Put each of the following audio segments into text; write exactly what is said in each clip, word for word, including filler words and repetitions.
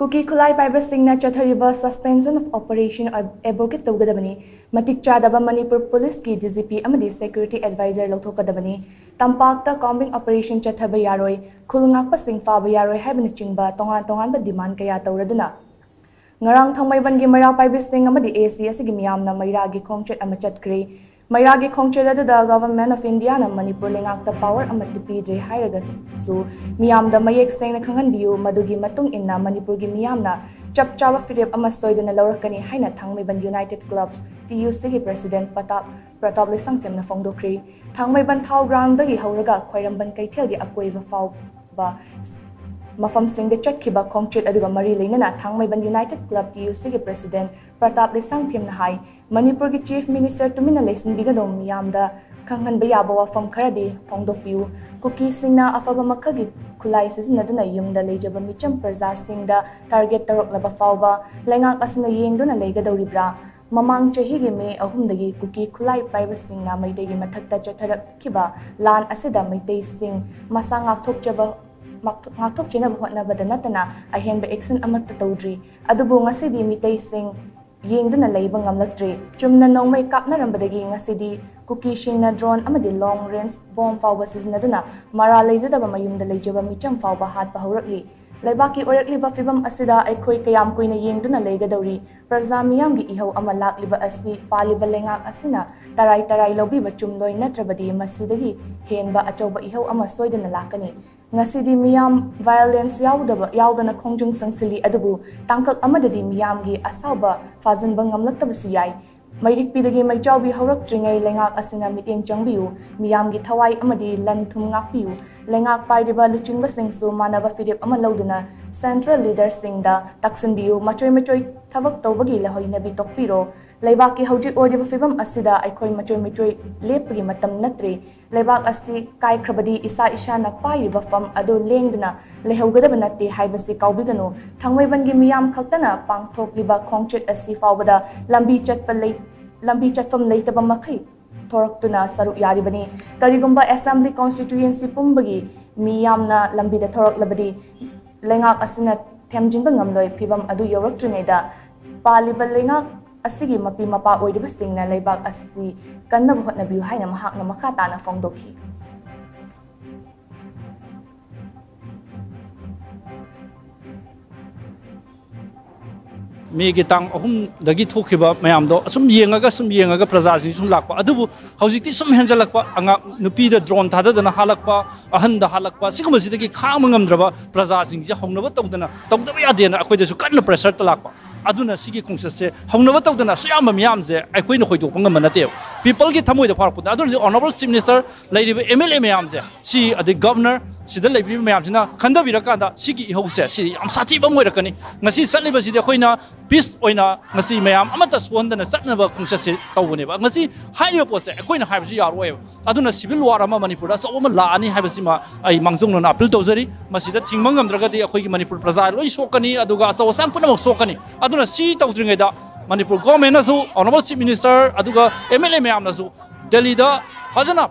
ꯀꯨꯀꯤ ꯈꯨꯠꯂꯥꯏ ꯄꯥꯏꯕꯁꯤꯡꯅ ꯆꯠꯊꯔꯤꯕ Suspension of Operation abrogate ꯇꯧꯒꯗꯕꯅꯤ꯫ ꯃꯇꯤꯛ ꯆꯥꯗꯕ ꯃꯅꯤꯄꯨꯔ ꯄꯨꯂꯤꯁꯀꯤ D G P ꯑꯃꯗꯤ Security Advisor ꯂꯧꯊꯣꯛꯀꯗꯕꯅꯤ꯫ ꯇꯝꯄꯥꯛꯇ Combing Operation ꯆꯠꯊꯕ ꯌꯥꯔꯣꯏ, ꯈꯨꯜ ꯉꯥꯛꯄꯁꯤꯡ ꯐꯥꯕ ꯌꯥꯔꯣꯏ ꯍꯥꯏꯕꯅꯆꯤꯡꯕ ꯇꯣꯉꯥꯟ ꯇꯣꯉꯥꯟꯕ demand ꯀꯌꯥ ꯇꯧꯔꯗꯨꯅ ꯉꯔꯥꯡ ꯊꯥꯡꯃꯩꯕꯟꯒꯤ ꯃꯩꯔꯥ ꯄꯥꯏꯕꯤꯁꯤꯡ ꯑꯃꯗꯤ A C ꯑꯁꯤꯒꯤ ꯃꯤꯌꯥꯝꯅ ꯃꯩꯔꯥꯒꯤ ꯈꯣꯡꯆꯠ ꯑꯃ ꯆꯠꯈ꯭ꯔꯦ꯫ ꯃꯩꯔꯥꯒꯤ ꯈꯣꯡꯆꯠ ꯑꯗꯨꯗ Government of Indiaꯅ ꯃꯅꯤꯄꯨꯔ ꯂꯩꯉꯥꯛꯇ power ꯑꯃꯠꯇ ꯄꯤꯗ꯭ꯔꯦ ꯍꯥꯏꯔꯒꯁꯨ ꯃꯤꯌꯥꯝꯗ ꯃꯌꯦꯛ ꯁꯦꯡꯅ ꯈꯪꯍꯟꯕꯤꯌꯨ, ꯃꯗꯨꯒꯤ ꯃꯇꯨꯡ ꯏꯟꯅ ꯃꯅꯤꯄꯨꯔꯒꯤ ꯃꯤꯌꯥꯝꯅ ꯆꯞ ꯆꯥꯕ ꯐꯤꯔꯦꯞ ꯑꯃ ꯁꯣꯏꯗꯅ ꯂꯧꯔꯛꯀꯅꯤ ꯍꯥꯏꯅ ꯊꯥꯡꯃꯩꯕꯟ United Clubs T U Cꯒꯤ President Pratap, Pratap ꯂꯩꯁꯥꯡꯊꯦꯝꯅ ꯐꯣꯡꯗꯣꯛꯈ꯭ꯔꯦ꯫ ꯊꯥꯡꯃꯩꯕꯟ ꯊꯥꯎ groundꯗꯒꯤ ꯍꯧꯔꯒ ꯈ꯭ꯋꯥꯏꯔꯝꯕꯟ ꯀꯩꯊꯦꯜꯒꯤ ꯑꯀꯣꯏꯕ ꯐꯥꯎꯕ ꯃꯐꯝꯁꯤꯡꯗ ꯆꯠꯈꯤꯕ ꯈꯣꯡꯆꯠ ꯑꯗꯨꯒ ꯃꯔꯤ ꯂꯩꯅꯅ ꯊꯥꯡꯃꯩꯕꯟ United Club T U Cꯒꯤ President Pratap ꯂꯩꯁꯥꯡꯊꯦꯝꯅ ꯍꯥꯏ, ꯃꯅꯤꯄꯨꯔꯒꯤ Chief Minister ꯇꯨꯃꯤꯟꯅ ꯂꯩꯁꯤꯟꯕꯤꯒꯅꯨ, ꯃꯤꯌꯥꯝꯗ ꯈꯪꯍꯟꯕ ꯌꯥꯕ ꯋꯥꯐꯝ ꯈꯔꯗꯤ ꯐꯣꯡꯗꯣꯛꯄꯤꯌꯨ꯫ ꯀꯨꯀꯤꯁꯤꯡꯅ ꯑꯐꯕ ꯃꯈꯜꯒꯤ ꯈꯨꯠꯂꯥꯏ ꯁꯤꯖꯤꯟꯅꯗꯨꯅ ꯌꯨꯝꯗ ꯂꯩꯖꯕ ꯃꯤꯆꯝ ꯄ꯭ꯔꯖꯥꯁꯤꯡꯗ target ꯇꯧꯔꯛꯂꯕ ꯐꯥꯎꯕ ꯂꯩꯉꯥꯛ ꯑꯁꯤꯅ ꯌꯦꯡꯗꯨꯅ ꯂꯩꯒꯗꯧꯔꯤꯕ꯭ꯔꯥ? ꯃꯃꯥꯡ ꯆꯍꯤꯒꯤ May ꯑꯍꯨꯝꯗꯒꯤ ꯀꯨꯀꯤ ꯈꯨꯠꯂꯥꯏ ꯄꯥꯏꯕꯁꯤꯡꯅ ꯃꯩꯇꯩꯒꯤ ꯃꯊꯛꯇ ꯆꯠꯊꯔꯛꯈꯤꯕ ꯂꯥꯟ ꯑꯁꯤꯗ ꯃꯩꯇꯩꯁꯤꯡ ꯃꯁꯥ ꯉꯥꯛꯊꯣꯛꯆꯕ, ꯉꯥꯛꯊꯣꯛꯆꯅꯕ ꯍꯣꯠꯅꯕꯗ ꯅꯠꯇꯅ ꯑꯍꯦꯟꯕ action ꯑꯃꯠꯇ ꯇꯧꯗ꯭ꯔꯤ꯫ ꯑꯗꯨꯕꯨ ꯉꯁꯤꯗꯤ ꯃꯤꯇꯩꯁꯤꯡ ꯌꯦꯡꯗꯨꯅ ꯂꯩꯕ ꯉꯝꯂꯛꯇ꯭ꯔꯦ꯫ ꯆꯨꯝꯅ ꯅꯣꯡꯃꯩ ꯀꯥꯞꯅꯔꯝꯕꯗꯒꯤ ꯉꯁꯤꯗꯤ ꯀꯨꯀꯤꯁꯤꯡꯅ drone ꯑꯃꯗꯤ long range bomb ꯐꯥꯎꯕ ꯁꯤꯖꯤꯟꯅꯗꯨꯅ ꯃꯔꯥꯜ ꯂꯩꯖꯗꯕ ꯃꯌꯨꯝꯗ ꯂꯩꯖꯕ ꯃꯤꯆꯝ ꯐꯥꯎꯕ ꯍꯥꯠꯄ ꯍꯧꯔꯛꯂꯤ꯫ ꯂꯩꯕꯥꯛꯀꯤ ꯑꯣꯏꯔꯛꯂꯤꯕ ꯐꯤꯕꯝ ꯑꯁꯤꯗ ꯑꯩꯈꯣꯏ ꯀꯌꯥꯝ ꯀꯨꯏꯅ ꯌꯦꯡꯗꯨꯅ ꯂꯩꯒꯗꯧꯔꯤ? ꯄ꯭ꯔꯖꯥ ꯃꯤꯌꯥꯝꯒꯤ ꯏꯍꯧ ꯑꯃ ꯂꯥꯛꯂꯤꯕ ꯑꯁꯤ ꯄꯥꯜꯂꯤꯕ ꯂꯩꯉꯥꯛ ꯑꯁꯤꯅ ꯇꯔꯥꯏ ꯇꯔꯥꯏ ꯂꯧꯕꯤꯕ ꯆꯨꯝꯂꯣꯏ, ꯅꯠꯇ꯭ꯔꯕꯗꯤ ꯃꯁꯤꯗꯒꯤ ꯍꯦꯟꯕ ꯑꯆꯧꯕ ꯏꯍꯧ ꯑꯃ ꯁꯣꯏꯗꯅ ꯂꯥꯛꯀꯅꯤ꯫ ꯉꯁꯤꯗꯤ ꯃꯤꯌꯥꯝ violence ꯌꯥꯎꯗꯕ, ꯌꯥꯎꯗꯅ ꯈꯣꯡꯖꯪ ꯆꯪꯁꯤꯜꯂꯤ, ꯑꯗꯨꯕꯨ ꯇꯥꯡꯀꯛ ꯑꯃꯗꯗꯤ ꯃꯤꯌꯥꯝꯒꯤ ꯑꯁꯥꯎꯕ ꯐꯥꯖꯤꯟꯕ ꯉꯝꯂꯛꯇꯕꯁꯨ ꯌꯥꯏ꯫ ꯃꯩꯔꯤꯛꯄꯤꯗꯒꯤ ꯃꯩꯆꯥꯎꯕꯤ ꯍꯧꯔꯛꯇ꯭ꯔꯤꯉꯩ ꯂꯩꯉꯥꯛ ꯑꯁꯤꯅ ꯃꯤꯠꯌꯦꯡ ꯆꯪꯕꯤꯌꯨ, ꯃꯤꯌꯥꯝꯒꯤ ꯊꯋꯥꯏ ꯑꯃꯗꯤ ꯂꯟ ꯊꯨꯝ ꯉꯥꯛꯄꯤꯌꯨ꯫ ꯂꯩꯉꯥꯛ ꯄꯥꯏꯔꯤꯕ ꯂꯨꯆꯤꯡꯕꯁꯤꯡꯁꯨ ꯃꯥꯟꯅꯕ ꯐꯤꯔꯦꯞ ꯑꯃ ꯂꯧꯗꯨꯅ central leaderꯁꯤꯡꯗ ꯇꯛꯁꯤꯟꯕꯤꯌꯨ꯫ ꯃꯆꯣꯏ ꯃꯆꯣꯏ ꯊꯕꯛ ꯇꯧꯕꯒꯤ ꯂꯍꯩꯅꯕꯤ ꯇꯣꯛꯄꯤꯔꯣ꯫ ꯂꯩꯕꯥꯛꯀꯤ ꯍꯧꯖꯤꯛ ꯑꯣꯏꯔꯤꯕ ꯐꯤꯕꯝ ꯑꯁꯤꯗ ꯑꯩꯈꯣꯏ ꯃꯆꯣꯏ ꯃꯆꯣꯏ ꯂꯦꯞꯄꯒꯤ ꯃꯇꯝ ꯅꯠꯇ꯭ꯔꯦ꯫ ꯂꯩꯕꯥꯛ ꯑꯁꯤ ꯀꯥꯏꯈ꯭ꯔꯕꯗꯤ ꯏꯁꯥ ꯏꯁꯥꯅ ꯄꯥꯏꯔꯤꯕ ꯐꯝ ꯑꯗꯨ ꯂꯦꯡꯗꯅ ꯂꯩꯍꯧꯒꯗꯕ ꯅꯠꯇꯦ ꯍꯥꯏꯕꯁꯤ ꯀꯥꯎꯕꯤꯒꯅꯨ꯫ ꯊꯥꯡꯃꯩꯕꯟꯒꯤ ꯃꯤꯌꯥꯝ ꯈꯛꯇꯅ ꯄꯥꯡꯊꯣꯛꯂꯤꯕ ꯈꯣꯡꯆꯠ ꯑꯁꯤ ꯐꯥꯎꯕꯗ ꯂꯝꯕꯤ ꯆꯠꯄ ꯂꯩ-, ꯂꯝꯕꯤ ꯆꯠꯐꯝ ꯂꯩꯇꯕ ꯃꯈꯩ ꯊꯣꯔꯛꯇꯨꯅ ꯁꯔꯨꯛ ꯌꯥꯔꯤꯕꯅꯤ꯫ ꯀꯔꯤꯒꯨꯝꯕ Assembly Constituency ꯄꯨꯝꯕꯒꯤ ꯃꯤ ꯌꯥꯝꯅ ꯂꯝꯕꯤꯗ ꯊꯣꯔꯛꯂꯕꯗꯤ ꯂꯩꯉꯥꯛ ꯑꯁꯤꯅ ꯊꯦꯝꯖꯤꯟꯕ ꯉꯝꯂꯣꯏ꯫ ꯐꯤꯚꯝ ꯑꯗꯨ ꯌꯧꯔꯛꯇ꯭ꯔꯤꯉꯩꯗ ꯄꯥꯜꯂꯤꯕ ꯂꯩꯉꯥꯛ ꯑꯁꯤꯒꯤ ꯃꯄꯤ ꯃꯄꯥ ꯑꯣꯏꯔꯤꯕꯁꯤꯡꯅ ꯂꯩꯕꯥꯛ ꯑꯁꯤ ꯀꯟꯅꯕ ꯍꯣꯠꯅꯕꯤꯌꯨ ꯍꯥꯏꯅ ꯃꯍꯥꯛꯅ ꯃꯈꯥ ꯇꯥꯅ ꯐꯣꯡꯗꯣꯛꯈꯤ꯫ ꯃꯦꯒꯤ ꯇꯥꯡ ꯑꯍꯨꯝꯗꯒꯤ ꯊꯣꯛꯈꯤꯕ ꯃꯌꯥꯝꯗꯣ ꯑꯁꯨꯝ ꯌꯦꯡꯉꯒ, ꯁꯨꯝ ꯌꯦꯡꯉꯒ ꯄ꯭ꯔꯖꯥꯁꯤꯡ ꯁꯨꯝ ꯂꯥꯛꯄ꯫ ꯑꯗꯨꯕꯨ ꯍꯧꯖꯤꯛꯇꯤ ꯁꯨꯝ ꯍꯦꯟꯖꯜꯂꯛꯄ, ꯑꯉꯥꯡ ꯅꯨꯄꯤꯗ ꯗ꯭ꯔꯣꯟ ꯊꯥꯗꯗꯅ ꯍꯥꯠꯂꯛꯄ, ꯑꯍꯟꯗ ꯍꯥꯠꯂꯛꯄ, ꯁꯤꯒꯨꯝꯕꯁꯤꯗꯒꯤ ꯈꯥꯡꯕ ꯉꯝꯗ꯭ꯔꯕ ꯄ꯭ꯔꯖꯥꯁꯤꯡꯁꯦ ꯍꯧꯅꯕ ꯇꯧꯗꯅ, ꯇꯧꯗꯕ ꯌꯥꯗꯦꯅ ꯑꯩꯈꯣꯏꯗꯁꯨ ꯀꯟꯅ ꯄ꯭ꯔꯦꯁꯔ ꯂꯥꯛꯄ꯫ ꯑꯗꯨꯅ ꯁꯤꯒꯤ ꯈꯣꯡꯆꯠꯁꯦ ꯍꯧꯅꯕ ꯇꯧꯗꯅ ꯑꯁꯨꯛ ꯌꯥꯝꯕ ꯃꯤꯌꯥꯝꯁꯦ ꯑꯩꯈꯣꯏꯅ ꯍꯣꯏꯗꯣꯛꯄ ꯉꯝꯕ ꯅꯠꯇꯦꯕ꯫ ꯄꯤꯄꯜꯒꯤ ꯊꯃꯣꯏꯗ ꯐꯥꯎꯔꯛꯄꯗ꯫ ꯑꯗꯨꯅꯗꯤ ꯑꯣꯅꯔꯦꯕꯜ ꯆꯤꯐ ꯃꯤꯅꯤꯁꯇꯔ, ꯂꯩꯔꯤꯕ ꯑꯦꯝ ꯑꯦꯜ ꯑꯦ ꯃꯌꯥꯝꯁꯦ, ꯁꯤ, ꯑꯗꯩ ꯒꯚꯔꯅꯔ, ꯁꯤꯗ ꯂꯩꯕꯤꯔꯤꯕ ꯃꯌꯥꯝꯁꯤꯅ ꯈꯟꯊꯕꯤꯔꯀꯥꯟꯗ ꯁꯤꯒꯤ ꯏꯍꯧꯁꯦ ꯁꯤ ꯌꯥꯝ ꯁꯥꯊꯤꯕ ꯑꯃ ꯑꯣꯏꯔꯛꯀꯅꯤ꯫ ꯉꯁꯤ ꯆꯠꯂꯤꯕꯁꯤꯗꯤ ꯑꯩꯈꯣꯏꯅ ꯄꯤꯁ ꯑꯣꯏꯅ ꯉꯁꯤ ꯃꯌꯥꯝ ꯑꯃꯠꯇ ꯁꯣꯟꯗꯅ ꯆꯠꯅꯕ ꯈꯣꯡꯆꯠꯁꯦ ꯇꯧꯕꯅꯦꯕ꯫ ꯉꯁꯤ ꯍꯥꯏꯔꯤꯕ ꯄꯣꯠꯁꯦ ꯑꯩꯈꯣꯏꯅ ꯍꯥꯏꯕꯁꯨ ꯌꯥꯔꯣꯏꯕ꯫ ꯑꯗꯨꯅ ꯁꯤꯚꯤꯜ ꯋꯥꯔ ꯑꯃ ꯃꯅꯤꯄꯨꯔꯗ ꯑꯆꯧꯕ ꯑꯃ ꯂꯥꯛꯑꯅꯤ ꯍꯥꯏꯕꯁꯤꯃ ꯑꯩ ꯃꯥꯡꯖꯧꯅꯅ ꯑꯄꯤꯜ ꯇꯧꯖꯔꯤ꯫ ꯃꯁꯤꯗ ꯊꯤꯡꯕ ꯉꯝꯗ꯭ꯔꯒꯗꯤ ꯑꯩꯈꯣꯏꯒꯤ ꯃꯅꯤꯄꯨꯔ ꯄ꯭ꯔꯖꯥ ꯂꯣꯏ ꯁꯣꯛꯀꯅꯤ, ꯑꯗꯨꯒ ꯑꯆꯧ ꯑꯁꯥꯡ ꯄꯨꯝꯅꯃꯛ ꯁꯣꯛꯀꯅꯤ꯫ ꯑꯗꯨꯅ ꯁꯤ ꯇꯧꯗ꯭ꯔꯤꯉꯩꯗ ꯃꯅꯤꯄꯨꯔ ꯒꯣꯔꯃꯦꯟꯅꯁꯨ, ꯑꯣꯅꯔꯦꯕꯜ ꯆꯤꯐ ꯃꯤꯅꯤꯁꯇꯔ, ꯑꯗꯨꯒ ꯑꯦꯝ ꯑꯦꯜ ꯑꯦ ꯃꯌꯥꯝꯅꯁꯨ ꯗꯦꯜꯂꯤꯗ ꯐꯖꯅ,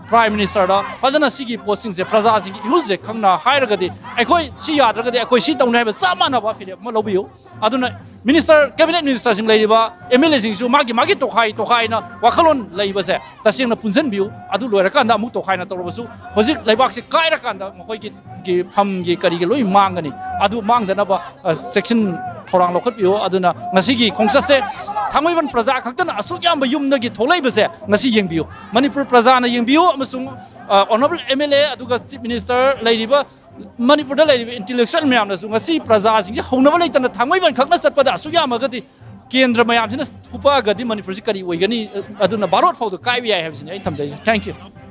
ꯄ꯭ꯔꯥꯏꯝ ꯃꯤꯅꯤꯁꯇꯔꯗ ꯐꯖꯅ ꯁꯤꯒꯤ ꯄꯣꯠꯁꯤꯡꯁꯦ, ꯄ꯭ꯔꯖꯥꯁꯤꯡꯒꯤ ꯏꯍꯨꯜꯁꯦ ꯈꯪꯅ ꯍꯥꯏꯔꯒꯗꯤ, ꯑꯩꯈꯣꯏ ꯁꯤ ꯌꯥꯗ꯭ꯔꯒꯗꯤ ꯑꯩꯈꯣꯏ ꯁꯤ ꯇꯧꯅꯤ ꯍꯥꯏꯕ ꯆꯞ ꯃꯥꯟꯅꯕ ꯐꯤꯔꯦꯞ ꯑꯃ ꯂꯧꯕꯤꯌꯨ꯫ ꯑꯗꯨꯅ ꯃꯤꯅꯤꯁꯇꯔ, ꯀꯦꯕꯤꯅꯦꯠ ꯃꯤꯅꯤꯁꯇꯔꯁꯤꯡ ꯂꯩꯔꯤꯕ ꯑꯦꯝ ꯑꯦꯜ ꯑꯦꯁꯤꯡꯁꯨ ꯃꯥꯒꯤ ꯃꯥꯒꯤ ꯇꯣꯈꯥꯏ ꯇꯣꯈꯥꯏꯅ ꯋꯥꯈꯜꯂꯣꯟ ꯂꯩꯕꯁꯦ ꯇꯁꯦꯡꯅ ꯄꯨꯟꯁꯤꯟꯕꯤꯌꯨ꯫ ꯑꯗꯨ ꯂꯣꯏꯔꯀꯥꯟꯗ ꯑꯃꯨꯛ ꯇꯣꯈꯥꯏꯅ ꯇꯧꯔꯕꯁꯨ ꯍꯧꯖꯤꯛ ꯂꯩꯕꯥꯛꯁꯤ ꯀꯥꯏꯔꯀꯥꯟꯗ ꯃꯈꯣꯏꯒꯤ ꯒꯤ ꯐꯝꯒꯤ ꯀꯔꯤꯒꯤ ꯂꯣꯏ ꯃꯥꯡꯒꯅꯤ꯫ ꯑꯗꯨ ꯃꯥꯡꯗꯅꯕ, ꯑ, ꯆꯦꯛꯁꯤꯟ ꯊꯧꯔꯥꯡ ꯂꯧꯈꯠꯄꯤꯌꯨ꯫ ꯑꯗꯨꯅ ꯉꯁꯤꯒꯤ ꯈꯣꯡꯆꯠꯁꯦ ꯊꯥꯡꯃꯩꯕꯟ ꯄ꯭ꯔꯖꯥ ꯈꯛꯇꯅ ꯑꯁꯨꯛ ꯌꯥꯝꯕ ꯌꯨꯝꯗꯒꯤ ꯊꯣꯛꯂꯛꯏꯕꯁꯦ ꯉꯁꯤ ꯌꯦꯡꯕꯤꯌꯨ꯫ ꯃꯅꯤꯄꯨꯔ ꯄ꯭ꯔꯖꯥꯅ ꯌꯦꯡꯕꯤꯌꯨ ꯑꯃꯁꯨꯡ, ꯑ, ꯑꯣꯅꯔꯦꯕꯜ ꯑꯦꯝ ꯑꯦꯜ ꯑꯦ ꯑꯗꯨꯒ ꯆꯤꯐ ꯃꯤꯅꯤꯁꯇꯔ ꯂꯩꯔꯤꯕ ꯃꯅꯤꯄꯨꯔꯗ ꯂꯩꯔꯤꯕ ꯏꯟꯇꯦꯂꯦꯛꯆꯨꯋꯦꯜ ꯃꯌꯥꯝꯅꯁꯨ ꯉꯁꯤ ꯄ꯭ꯔꯖꯥꯁꯤꯡꯁꯦ ꯍꯧꯅꯕ ꯂꯩꯇꯅ ꯊꯥꯡꯃꯩꯕꯟ ꯈꯛꯅ ꯆꯠꯄꯗ ꯑꯁꯨꯛ ꯌꯥꯝꯃꯒꯗꯤ ꯀꯦꯟꯗ꯭ꯔ ꯃꯌꯥꯝꯁꯤꯅ ꯐꯨꯄꯛꯑꯒꯗꯤ ꯃꯅꯤꯄꯨꯔꯁꯤ ꯀꯔꯤ ꯑꯣꯏꯒꯅꯤ? ꯑꯗꯨꯅ ꯚꯥꯔꯠ ꯐꯥꯎꯗ ꯀꯥꯏꯕ ꯌꯥꯏ ꯍꯥꯏꯕꯁꯤꯅꯤ ꯑꯩꯅ ꯊꯝꯖꯔꯤꯁꯦ꯫ Thank you꯫